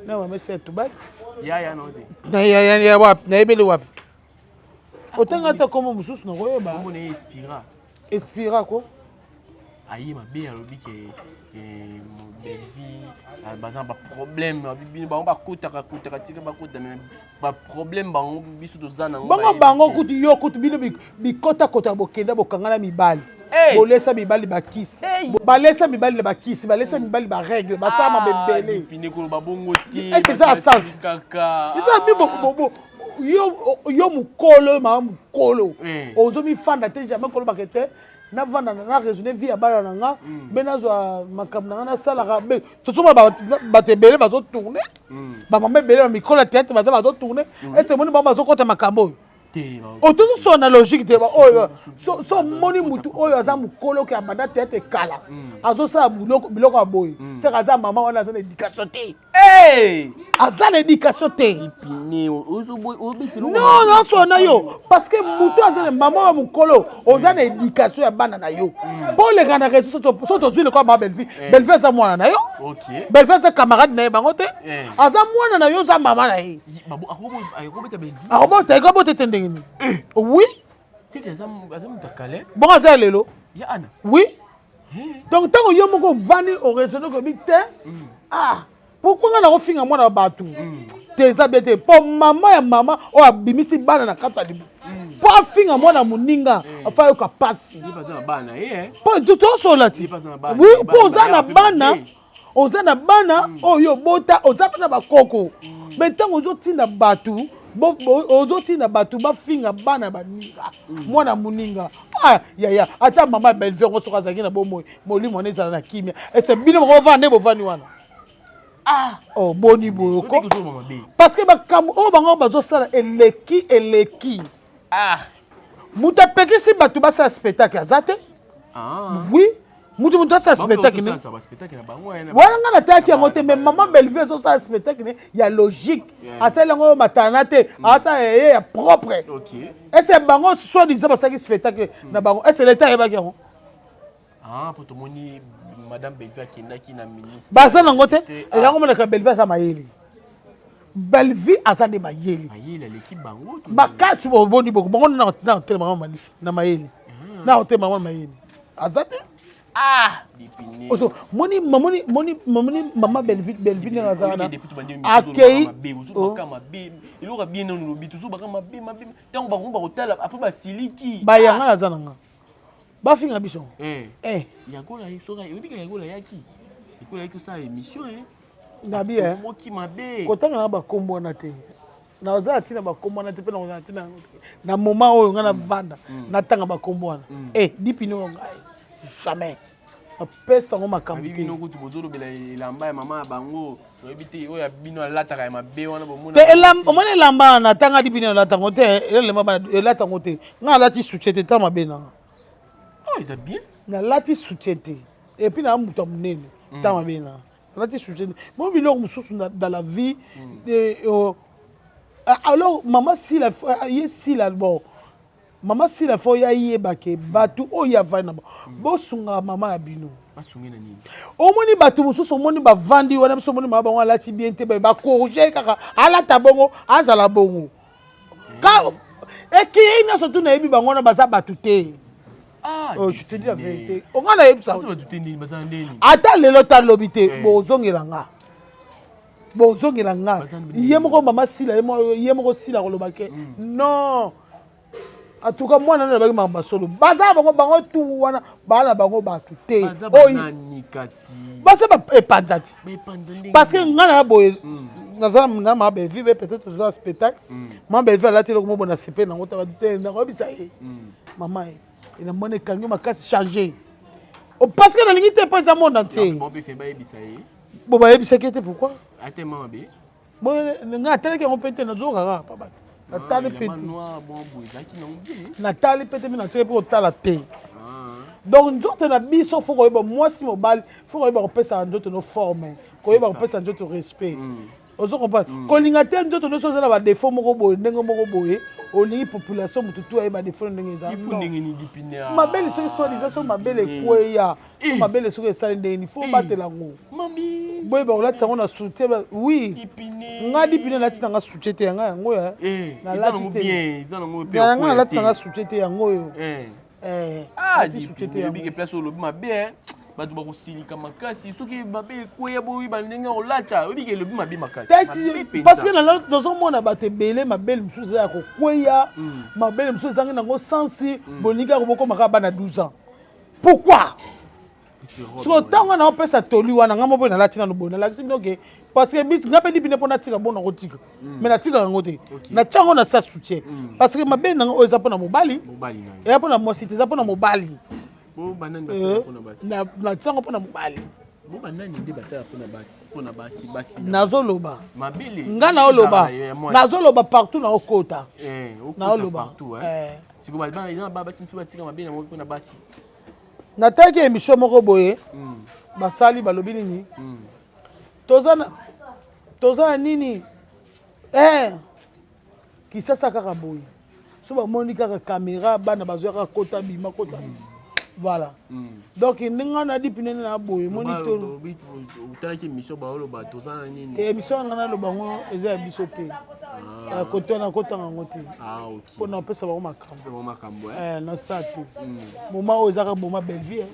na mama ya tubali, nayebeli wapi? Otanga ata kombo mosusu nakoyeba. Espira ko. Aye mabe, alobi ke Bellevue baza na baproblème. Bango bakotaka kotaka, tika bakota baproblème bango, biso toza nango. Bango bango kutu, yo kutu, bino bikotakota, bokenda bokangana mibali, bolesa mibali bakisi, balesa mibali na bakisi, balesa mibali barègle, basala mabebele. Pine koloba bongo te. Ese eza sens? Eza bi yo mokolo, mama mokolo, ozomifanda te, jamais kolobaka te. Navanda na raisonne vie ya bana na nga mm. Mpe nazwa makambo na nga nasalaka. Tozomona bato ebele bazotourne, bamama ebele na mikolo ya théâtre baza bazotourne. Ese omoni bango bazokɔta makambo oyo? Otozosola na logique te. Oyo so omoni mutu oyo aza mokolo ke abanda théâtre kala, azosala biloko ya boye, seke aza mama wana aza na éducation te, aza na éducation te. Non, nasola na yo parce que motu aza na mama ya mokolo, oza na éducation ya bana na yo mpo oleka na réseau. So tozwi lokola mama Bellevie, Bellevie aza mwana na yo, Bellevie aza camarade na ye bango te, aza mwana na yo, oza mama na ye. Akobota, ekobota te ndenge nini? Oui, bongo aza ya lelo. Oui, donc ntango yo moko ovandi, oraisonne, okoyebi te: ah, pourquoi nga nakofinga mwana wa bato te? Eza bien te, mpo mama ya mama oyo abimisi bana na kati ya libu mpo afinga mwana moninga, afa ayoka pasi, mpo tosola ti. Oui, mpo oza na bana, oza na bana oyo obota, oza mpe na bakoko. Mais ntango ozotinda bato, ozotinda bato bafinga bana baninga, mwana moninga, ah yaya, ata mama Bellevue yango, soki azalaki na bomoi, molimo wana ezala na kimia. Ese bino moko bovanda nde bovandi wana. Ah, oh, boni boye ko? Parce que makambo oyo bango bazosala eleki, eleki. Ah. Moto apekisi bato basala spectacle aza te. Oui, mutu asala spectacle ne wana, nga natayaki yango te. Mais mama Bellevue azosala spectacle ne ya logique, asali yango oyo matana te, asala ye ya propre. Ese bango soi disant basalaki spectacle na bango, ese leta ayebaki yango? Ah, po tomoni madame Bellevue akendaki na ministre. Baza nango te. Yango monaka Bellevue aza mayele, Bellevue aza nde mayele. Mayele aleki bango. Makasi. Boni boko bango na otelema na mayele, na otelema na mayele aza te. Ah. Oso moni moni moni moni mama Bellevue, Bellevue ndenge aza wana, akei. Mabe, eloko ya bien nano lobi, tozobaka mabe mabe. Ntango bango bakotala après basiliki. Bayanga naza nanga bafinga biso. Eh. Yagola, soki oyebika, Yagola yaki, Yagola yaki kosala émission. Nabi moki mabe. Kotanga na bakombo wana te, naza na ntina bakombo wana te, mpe nakozala ntina yango te na moment oyo ngai navanda natanga bakombo wana. E dipini oyo ngai jamais napesa yango makambo te. Bino kutu bozolobela elamba ya mama ya bango, oyebi te oyo ya bino alataka ya mabe wana. Bomona te. Omoni elamba wana, natanga dipini, alata yango te, elamba elata yango te. Ngai alati soutien te, ta mabe nanga. Oh, eza bien. Nalati soutien te, et puis na moto ya monene, ta mabe nanga, nalati soutien te. Mo biloko mosusu dans la vie, alors mama Sila, ye Sila, bon, mama Sila, fo ya yeba ke bato oyo avandi na bosungaka mama ya bino. Omoni bato mosusu, omoni bavandi wana, biso omoni mama bango alati bien te, bacorriger kaka, alata bongo, azala bongo. Ekei nyonso tu nayebi bango wana baza bato te. Oh, je te dis la vérité, onga nayebisa ata lelo ta lobi te, bozongela nga, bozongela nga. Ye moko mama Sila, ye moko Sila koloba ke non. En tout cas mwana nano alobaki makambo solo, baza bango, bango tu wana baa na bango bato te, baza epanza ti. Parce que ngai na boye naza na mama Bellevue, be peut-être toza spectacle, mama Bellevue alati eloko moko na sepe nango te, nakoyebisa ye: mama ye, namoni ekangi makasi, change, parce que nalingi te mpo eza monde entier. Bo bayebisaki ete pourquoi ngai atalaki yango mpe te, nazokaka pa bato, natali mpe te, natali mpe te, mpe natiaki mpe kotala te. Donc nzoto na biso, fo koyeba mwasi, mobali, fo koyeba kopesaka nzoto no forme, koyeba kopesa nzoto respect. Ozo comprendre? Kolinga te nzoto nyonso eza na badéfaut moko boye, ndenge moko boye olingi population motu tu ayeba défaut ndenge eza. Mabele soki soi-disant soki mabele ekweya, mabele soki esali ndenge nini, fo batela yango, boyeba kolatisa yango na soutien. Oui, nga dipine nalati nanga soutien te, yanga yango ya nalati te, yango nalati nanga soutien te, yango oyo. Soutien te place olobi mabe, bato bakosilika makasi. Soki mabe ekweya, boyeba ndenge olata, oyebike elobi mabe makasi. Parce que nazomona bato ebele, mabele mosusu eza ya kokweya, mabele mosusu ezangi nango sansi. Bolingi kaka bokomaka bana 12 ans, pourquoi? Siko ntango na opesa toli wana, nga moko nalati nano boye, nalakisi bino ke parce que nga mpe dipine mpo natika bo nakotika, mais natikaka yango te, natia yango na sa soutien, parce que mabe nanga oyo eza mpona mobali, eya mpona mwasi te, eza mpona mobali. Natia yango mpo na mobali. Banani nde basala mpona basi, mpona basi, basi? Nazoloba. Mabele. Nga naoloba, nazoloba partout, naokota. Naoloba. Sikoyo eza basi mosusu batika mabele nango mpona basi. Natalaki émission moko boye, basali balobi nini, toza na nini, Kisasa kaka boye, so bamoni kaka caméra, bana bazwa kaka kota bima, kota. Voilà, donc ndenge wana nadi pinene na boye, moni. Otalaki émission, baoloba toza na nini? Te, émission yanga naloba yango eza ya biso te. Kote nakotanga yango te mpona opesa bango makambo. Nasala te. Moment oyo ezaka moma Bellevie,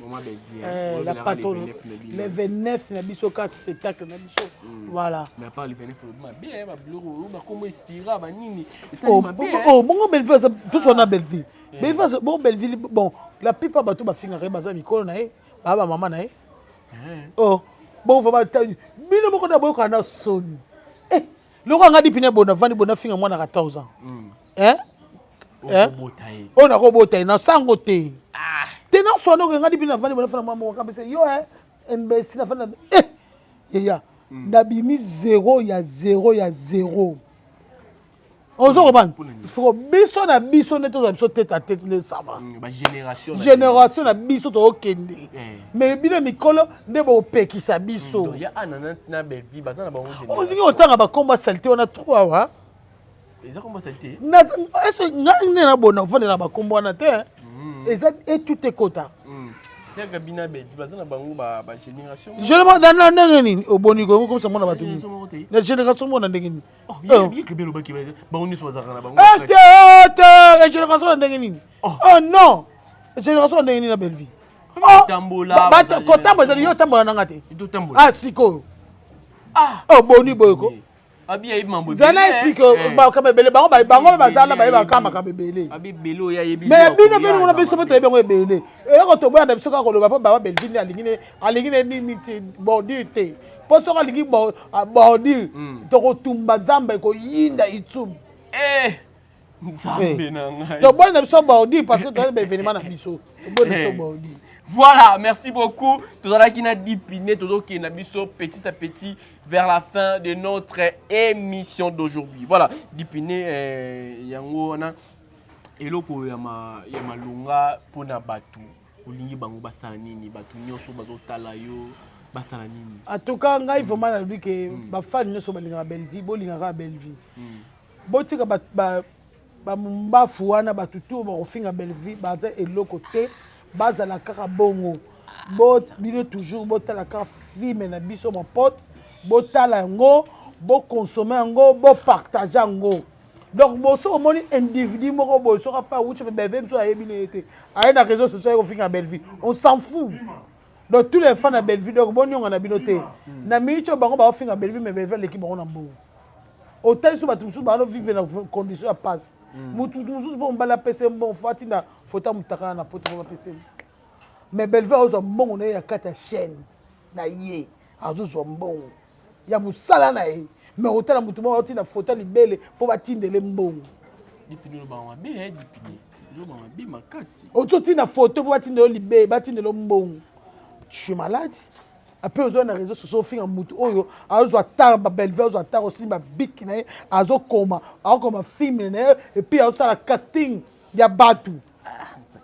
la patronne, le 29 na biso ka spectacle na biso, voilà. Mais à part le 29, olobi mabe, babiloko bakombo espira banini. Bongo Bellevie aza toso na Bellevie, Bellevie, bongo Bellevie, bon, la plupart bato bafingaka ye baza mikolo na ye, baa bamama na ye. Oh bon, vraiment, bino moko na boyokana na soni. Loko nga dipine bo navandi bo nafinga mwana 14 ans, oyo nakobota ye, nasango te te, naswana oke nga dipine navandi bo nafanda mwana moko kabisa yo imbécile, nafanda yeya, nabimi 0 ya 0 ya 0. Ozo comprendre? Faut biso na biso nde tozwa biso tête à tête nde ça va. Génération na biso tookende, mais bino mikolo nde bopekisa biso. Olingi otanga bakombo saleté wana trop awa. Ese ngai nde nabona ofandela bakombo wana te, eza etu ekota. Génération na ndenge nini? Oboni komisa mwana bato nini na génération mona ndenge nini? Bango nyonso bazalaka na bango. Te te, génération na ndenge nini? Oh non, génération na ndenge nini na Bellevie? Kotambola ezali yo otambola nanga te. Ah, sikoyo oboni boye ko zana explique makambo ebele. Bango bango bazala bayebaka makambo ebele, mais bino mpe kuna biso mpo toyebi yango ebele. Eloko toboya na biso kaka koloba mpo baba Bellevie nde alingi ne nini te, bordure te, mpo soki alingi bordure, tokotumba zamba, ekoyinda itubu. Nzambe na ngai. Toboyi na biso bordure parce que toyali baévénement na biso, toboyi na biso bordure. Voilà, merci beaucoup. Tozalaki na Dipine, tozokende na biso petit à petit vers la fin de notre émission d'aujourd'hui. Voilà, Dipine, yango wana eloko ya ma ya malonga mpona bato olingi bango basala nini? Bato nyonso bazotala yo, basala nini? En tout cas, ngai vraiment nalobi ke bafani nyonso balingaka Bellevie, bolingaka Bellevie, botika bamumbafu wana. Bato tu bakofinga Bellevie baza eloko te, bazala kaka bongo. Bino toujours botala kaka film na biso mapote, botala yango, boconsommer yango, bopartager yango. Donc boso omoni individu moko boye, soki apa awuti mpe Bellevie biso ayebi na ye te, aye na réseau sociaux aye kofinga Bellevie, on s'en fout. Donc tous les fans ya Bellevie, donc bonionga na bino te. Na miniti oyo bango baofinga Bellevie, mais Bellevie aleki bango na mbongo. Otali so bato mosusu bazo vivre na condition ya pasi, motu mosusu mpo mobali apesa ye mbongo, fo atinda foto ya motakala na poto mpo bapesa ye. Mais Bellevie azozwa mbongo na ye ya kati ya chaîne na ye, azozwa mbongo ya mosala na ye, mais otala motu moko aotinda foto ya libele mpo batindele mbongo. Ozotinda foto mpo batindele libele, batindele mbongo, tu es malade. Apres ozwa na réseau sociaux ofinga motu oyo azwa tar, babellevie azwa tar, osimba biki na ye, azokoma, akokoma film na ye, et puis azosala casting ya bato.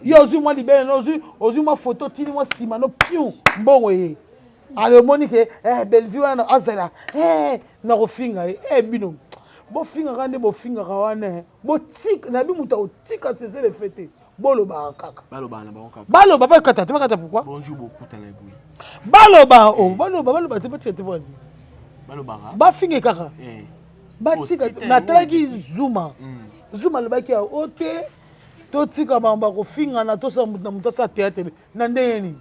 Yo ozwi mwa libele na ozwi mwa foto, otindi mwa nsima no piu, mbongo ye. Ale omoni ke Bellevie wana azala na kofinga ye. Bino bofingaka nde bofingaka wana, botika nabi moto akotika cessez le fait te, bolobaka kaka. Baloba, bakata te, bakata pourquoi? Baloba, o baloba, baloba te, batika te, bwani bafinge kaka, batika. Natalaki Zuma, Zuma alobaki o te, totika bango bakofingana, tosala moto na moto asala théâtre na ndenge nini.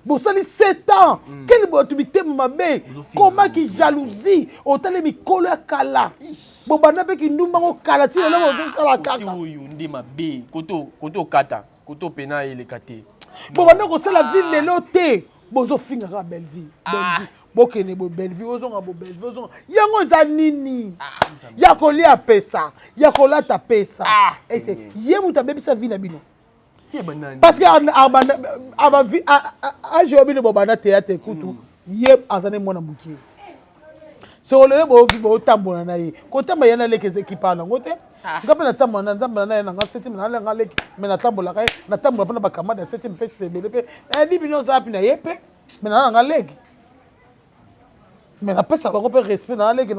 Bosali 7 ans, keli bato mitema mabe, komaki jalousie. Otali mikolo ya kala, bobanda mpe kindumba ngo kala, ti lelo bozosala kaka. Oyo nde mabe, kote okata kote opena eleka te. Bobanda kosala vie lelo te, bozofinga kaka Bellevie, Bellevie. Bokende bo Bellevie, ozonga bo Bellevie, ozonga. Yango eza nini? Ya kolia pesa, ya kolata pesa. Ese ye moto abebisa vie na bino. Parce que age oyo bino bobanda théâtre kutu, ye aza ne mwana mokie. Soko lelo bovi botambola na ye, kotambola ye na leki eza ekipa nango te. Nga mpe natambola na nzambe na ye nanga septième na nga leki, mais natambolaka ye, natambola mpe na bakamade ya septième mpe ebele mpe di bino oza wapi na ye mpe, mais na nga leki, mais napesa bango mpe respect na leki.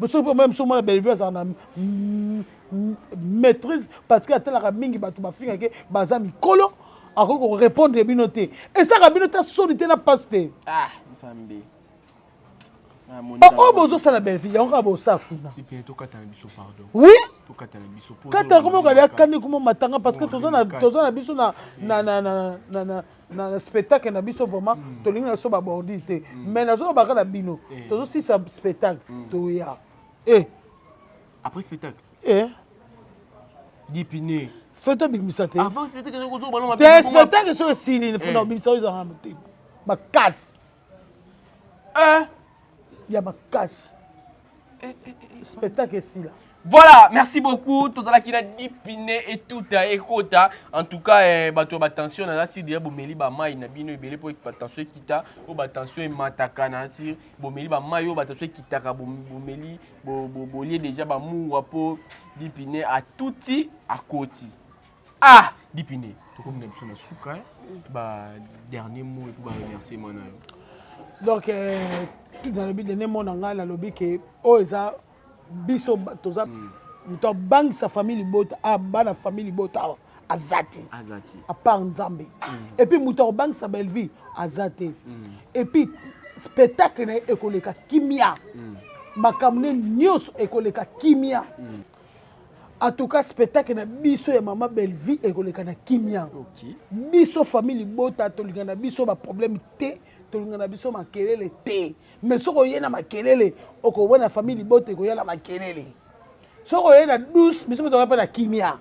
Soki mpe meme soki mwana Bellevue azala na maîtrise, parce que atalaka mingi bato bafingake, baza mikolo, akoki korépondre bino te. Esaka bino ta soni te na pasi te. Ah, Nzambe. Oyo bozosala Bellevue, yango kaka bosala kuna. Oui, kata komoka ya kani kuma matanga, parce que toza na biso na spectacle na biso. Vraiment, tolingi na biso babordure te, mais nazolobaka na bino, tozosisa spectacle, toya e. Après spectacle? E. Dipine. Fe tobimisa te. Avant spectacle? Te, spectacle so esili, funa obimisa oyo ezalaka na motema makasi ya makasi. Spectacle esila. Voilà, merci beaucoup. Tozalaki na Dipine Etuta Ekota. En tout cas, bato ya batension na si déjà bomeli ba mai na bino ebele po batension ekita, o batension emataka na si bomeli ba mai oyo batension ekitaka, bomeli bolie déjà ba mungwa po Dipine atuti akoti. Ah, Dipine, tokomi na biso na suka, ba dernier mot et puis ba remerciement na yo. Donc tout nalobi dernier mot na ngai, nalobi ke oyo eza biso toza moto abangisa famille libota, bana famille libota awa aza te à part Nzambe. Et puis moto akobangisa Bellevue aza te. Et puis spectacle na ye ekoleka kimia, makambo ne nyonso ekoleka kimia. En tout cas, spectacle na biso ya mama Bellevue ekoleka na kimia. Biso famille libota tolinga na biso baproblème te, tolinga na biso makelele te, mais soki oye na makelele, okomona famille libota ekoya na makelele. Soki oye na douce, biso mpe tokoya mpe na kimia.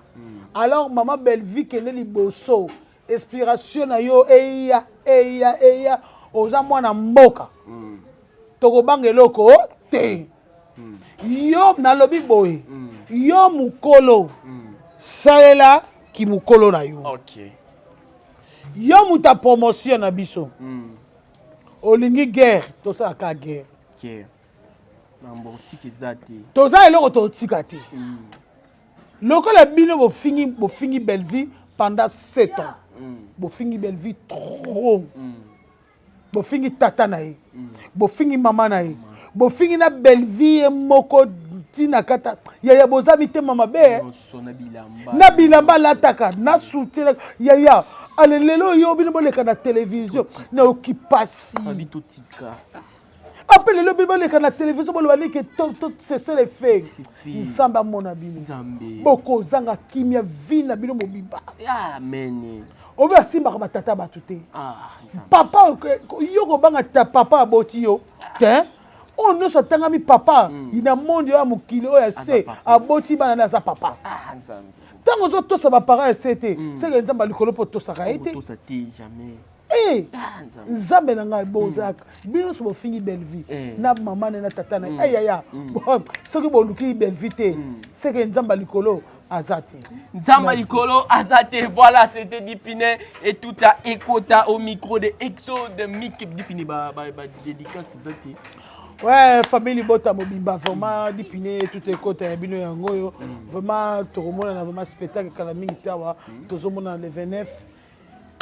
Alors mama Bellevue, kende liboso, inspiration na yo eya eya eya. Oza mwana mboka, tokobanga eloko te. Yo nalobi boye, yo mokolo salela kimokolo na yo. Yo moto ya promotion na biso, olingi guerre, tosalaka guerre. Toza eloko totika te. Lokola bino bofingi, bofingi Bellevue pendant 7 ans, bofingi Bellevue trop, bofingi tata na ye, bofingi mama na ye, bofingi na Bellevue ye moko ntina kata yaya. Boza mitema mabe. Na bilamba alataka na soutien yaya. Ale lelo oyo bino boleka na télévision, nayoki pasi. Ape lelo bino boleka na télévision, boloba niki cessez-le-feu. Nzambe amona bino, bokozanga kimia vie na bino mobimba. Oyo asimbaka batata bato te, papa yo kobanga ta papa aboti yo te. Oyo nyonso atangami papa na monde oyo ya mokili oyo ya se, aboti bana nde aza papa. Ntango ozotosa baparent ya se te, seke Nzambe ya likolo mpo otosaka ye te. Nzambe na ngai, bozalaka bino nyonso bofingi Bellevue na mama ne na tata na ye. Yaya, soki boluki Bellevue te, seke Nzambe ya likolo aza te. Nzambe likolo aza te. Voilà, c'était Dipine Etuta Ekota au micro de Exode Mik. Dipine, ba ba ba dédicace eza te? Ouais, famille libota mobimba, vraiment, Dipine Etuta Ekota ya bino yango oyo. Vraiment tokomonana, vraiment spectacle kala mingi te awa. Tozomona le 29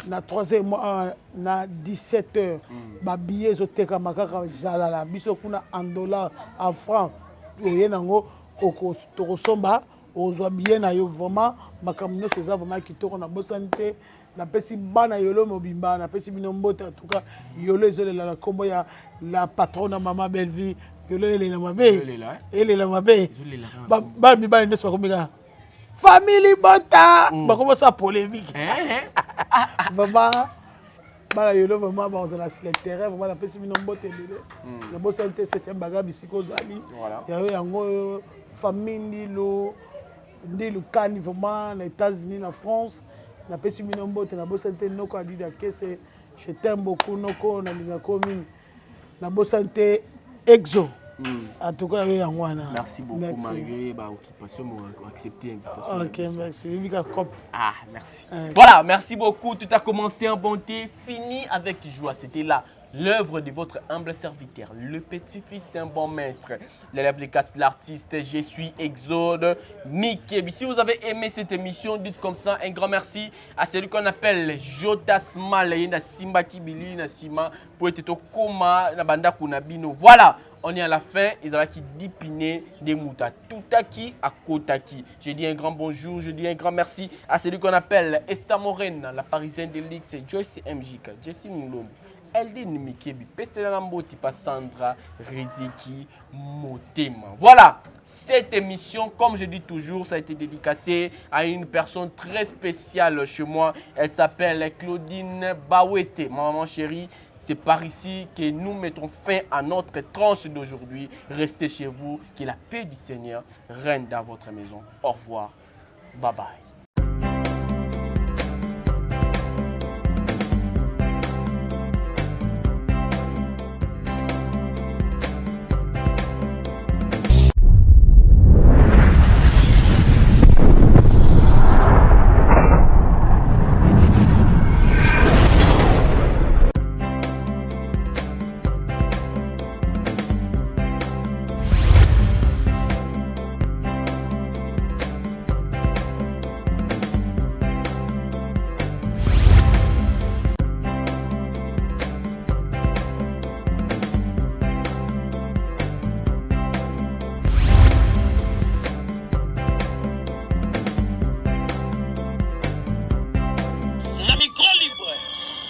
na 3e mois na 17 heures. Babillet ezotekama kaka jalala biso kuna en dollar, en franc, oye nango tokosomba, ozwa billet na yo. Vraiment makambo nyonso eza vraiment kitoko. Nabosani te, napesi bana Yolo mobimba, napesi bino mbote. En tout cas Yolo ezolela na nkombo ya la patronne mama Bellevue. Yolo elela mabe, elela mabe. Bana mibali nyonso bakomi kaka famille libota, bakomosala polémique. Vraiment bana Yolo, vraiment bakozala sur le terrain. Vraiment napesi bino mbote ebele. Nabosani te septième baga bisika ozali yayo yango oyo, famille Ndilu, Ndilu Kani, vraiment na États-Unis, na France, napesi bino mbote. Nabosani te noko Adida Kese, je t'aime beaucoup noko, nalingako mingi. Nabosani te Exo. En tout cas, yo yango wana. Merci beaucoup. Merci. Malgré ba occupation, mo accepter invitation. Ok, merci. Bika cop. Ah, merci. Voilà, merci beaucoup. Tout a commencé en bonté, fini avec joie. C'était là l'œuvre de votre humble serviteur, le petit-fils d'un bon maître, l'élève de casse l'artiste, je suis Exode Mickey. Si vous avez aimé cette émission, dites comme ça un grand merci à celui qu'on appelle Jotas Mal, na Simba Kibili, na Sima, pour être au coma, na banda kunabino. Voilà, on est à la fin, ezalaki dipine de muta tutaki akotaki. Je dis un grand bonjour, je dis un grand merci à celui qu'on appelle Esther Morena, la parisienne de l'X, Joyce MJK, Jessie Moulombo, Eldine Mikebi, Pesela Mboti pa Sandra Riziki Motema. Voilà, cette émission, comme je dis toujours, ça a été dédicacé à une personne très spéciale chez moi. Elle s'appelle Claudine Bawete, ma maman chérie. C'est par ici que nous mettrons fin à notre tranche d'aujourd'hui. Restez chez vous, que la paix du Seigneur règne dans votre maison. Au revoir. Bye bye. Na micro libre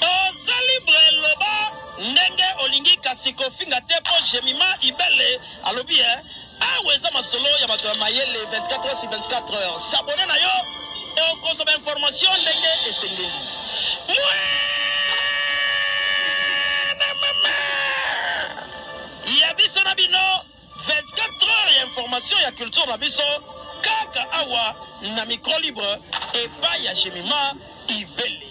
oza libre loba ndenge olingi kasi kofinga te mpo jemima ibele alobi e awa eza masolo ya bato ya mayele 24 heures sur 24 heures sabone na yo okozwa bainformation ndenge esengeli mwana mama ya biso na bino 24 heures ya information ya culture na biso kaka awa na micro libre epai ya jemima ibele.